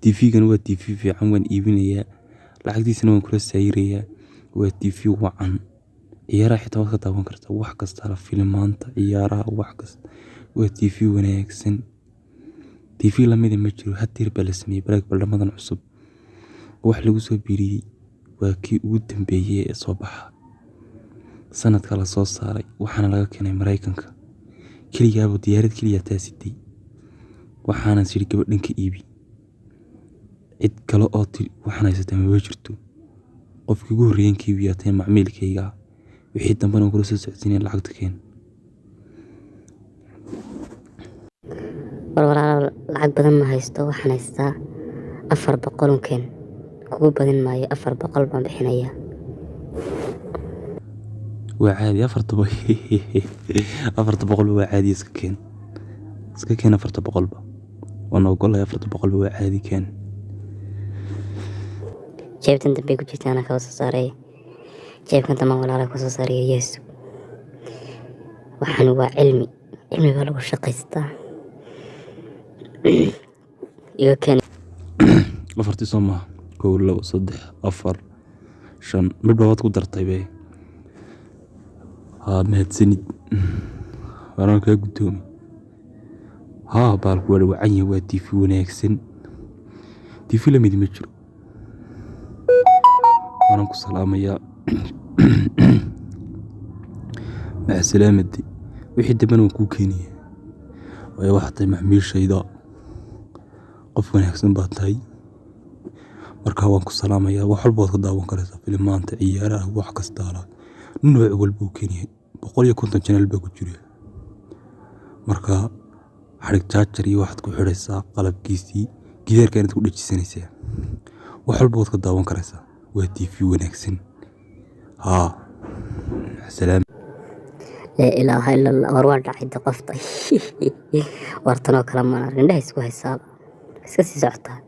TV-gan waa TV fiican, waan iibinayaa, lacagtiisana waan kula saayirayaa. Waa TV wacan, ciyaaraha xitaa waad ka daawan kartaa, wax kasta la filimaanta, ciyaaraha, wax kasta. Waa TV wanaagsan, TV lamida ma jiro. Hadeer baa la sameeyey baraag baldhamadan cusub wax lagu soo biiriyey. Waa kii ugu dambeeyey ee soo baxa sanadka la soo saaray, waxaana laga keenay Maraykanka. Keligaaba diyaarad keliya taa siday. Waxaana siri gabadhan ka iibi, cid kale oo tiri waxaan haysataa maba jirto. Qofkii ugu horreeyeen ka iibiyaa tahay macmiilkayga ah. Wixii dambena waan kula soo socodsiinaya. Lacagta keen. War walaalo, lacag badan ma haysto. Waxaan haystaa 400 un keen. Kugu badin maayo, 400 baan bixinayaa. Waa caadi, 400-ba waa caadi. Iska keen, iska keen 400-ba, waan ogolahay. 400-ba waa caadi, keen. Jeebtan dambe ku jirta anaa kaba soo saaray. Jeebkan dambe walaala ka soo saaraya. Yeesu, waxaan waa cilmi, cilmi baa lagu shaqaystaa. Iga keen. Afartii soo maaha? Kow, labo, saddex, afar, shan. Midba waad ku dartay be. Haa, mahadsanid, waanaan kaa guddoomi. Haa, baalku waa wacan yahay. Waa TV wanaagsan, TV lamidi ma jiro. Waanaan ku salaamayaa, macsalaamadi. Wixii dambena waan kuu keenaya, waayo waxaad tahay macmiishayda, qof wanaagsan baad tahay. Marka waan ku salaamayaa. Wax walba waad ka daawan karaysaa, filimaanta, ciyaaraha, wax kastaala, nooc walba uu keenyahay. 150 channel baa ku jira. Marka xarig jaajar iyo waxaad ku xidhaysaa qalabkiisii, gidaarka inaad ku dhajisanaysaa, wax walba waad ka daawan karaysaa. Waa TV wanaagsan. Haa, salaam. Laa ilaaha ila Allah. War waa dhacay de qoftay. War tanoo kale maan arkin. Indhaha isku haysaaba, iska sii socotaa.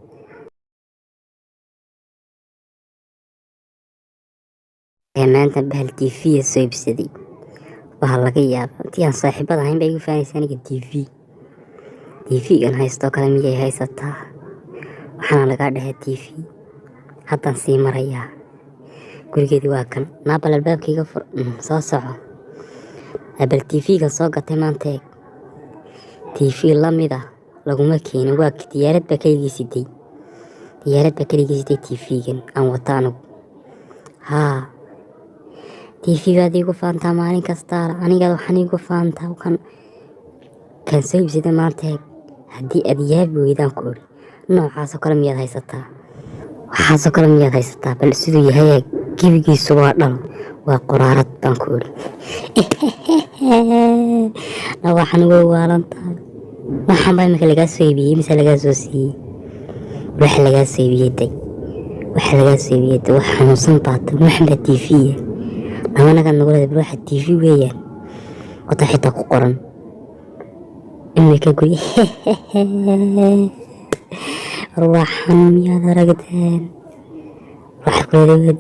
Ee maanta bahal TV soo iibsaday, waxaa laga yaaba intii aan saaxiibada ahayn bay igu faanaysa aniga. TV TV-gan haystoo kale miyay haysataa? Waxaana lagaa dhahaa TV. Haddaan sii marayaa, gurigeedii waa kan. Naabal albaabka iga fur. Soo soco. Abal TV-gan soo gatay maanta eeg. TV lamid ah laguma keenin. Waa diyaarad baa keligii siday, diyaarad baa keligii siday TV-gan aan wata anigu. Haa, TV baad iigu faantaa maalin kasta. Aniga waxaan iigu faantaa kan soo iibsaday maanta eeg. Haddii aad yaabi weydaan ku iri, noocaasoo kale miyaad haysataa? Waxaasoo kale miyaad haysataa? Bal siduu yahay eeg. Gebigiisu waa dhalo, waa quraarad baan ku iri. Na waxaan way waalan tahay. Waxaan baa imika lagaa soo iibiyey mise lagaa soo siiyey? Waxa lagaa soo iibiyey day, waxa lagaa soo iibiyey day. Wax xanuunsan baa tan. Waxan baa TV namanaga nagu leedahay. Bal waxa TV weeyaan wata xitaa ku qoran imika guri. War waxan miyaad aragteen? Waxa ku leedahay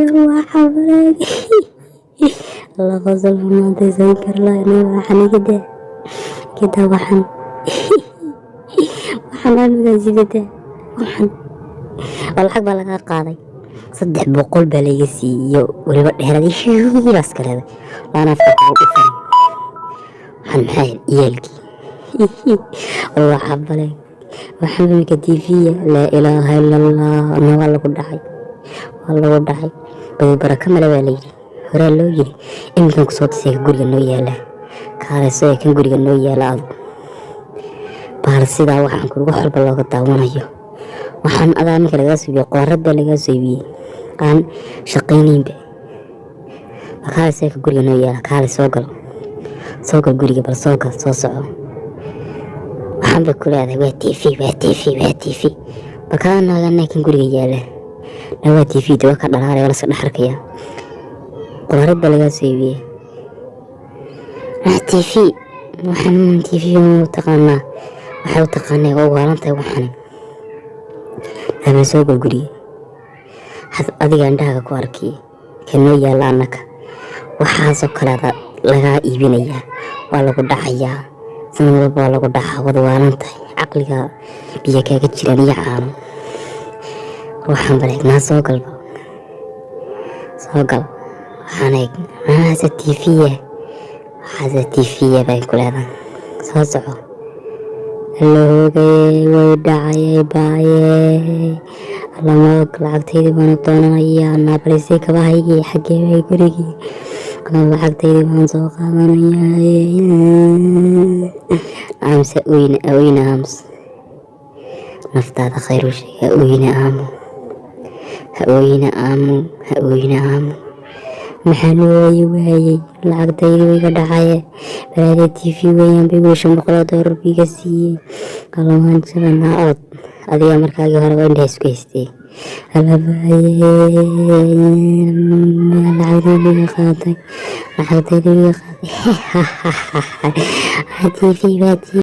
waa waxa balag la qosol maanta san karla. Waxan iga daa, iga daa. Waxan amiga sidada. Waxan waa lacag baa laga qaaday, 300 baa laiga siiyey iyo weliba dheerad baas kaleeda laana afka kugu dhufan. Waxaan maxay ahayd ciyaalkii? War waxa bale, waxaan imika TV. Laa ilaaha ila Allah. Na waa lagu dhacay, waa lagu dhacay. Badi baraka male baa layidhi, horaa loo yiri. Iminkan kusoo tusay ka guriga noo yaala. Kaalayso ee kan guriga noo yaala adugu baal. Sidaa waxaan kuri wax walba looga daawanayo. Waxaan adaa iminka lagaa soo iibiyey, qoorad baa lagaa soo iibiyey aan shaqaynaynba. Kaalayso ee ka guriga noo yaala. Kaalay, soo gal, soo gal guriga. Bal soo gal, soo soco. Waxaan bay ku leedahay waa TV, waa TV, waa TV. Bal kaa naagana kan guriga yaala na waa TV de. Waa ka dhalaalay, waa laska dhex arkaya. Qoraarad baa lagaa soo iibiyey. Waa TV. Waxaan TV u taqaanaa, waxay u taqaanaa waa waalan tahay. Waxani ama soo gal guriga adiga indhahaaga ku arkiy kan noo yaalla. Annaka waxaasoo kaleada lagaa iibinayaa, waa lagu dhacayaa. Sanad walba waa lagu dhacaa. Wad waalan tahay, caqliga biyo kaaga jiraan iyo caano. Waxaan baleeg naa, soo galba, soo gal. Waxaan eeg, maxaase TV-ya, waxaase TV-ya bay ku leedahay. Soo soco. Alla hoogayey, way dhacayay baayey. Alla moog, lacagtaydii baanu doonanayaa. Naabalisay kabahaygii, xaggee bay gurigii? Alla, lacagtaydii baan soo qaadanayaa. Aamus, oyna, oyna, aamus. Naftaada khayr u sheeg. Ha oyna, aamu. Ha oyna, aamu. Ha oyna, aamu. Maxaan waayi waayey? Lacagtaydii way iga dhacaye. Balaada TV weeyaan bay 500 doolar biiga siiyey. Alla waan jabanaa. Orod adiga, markaagii horeba indhaha isku haystay. Alla baaye, lacagtaydii iga qaatay, lacagtaydii iga qaatay. TV baa TV.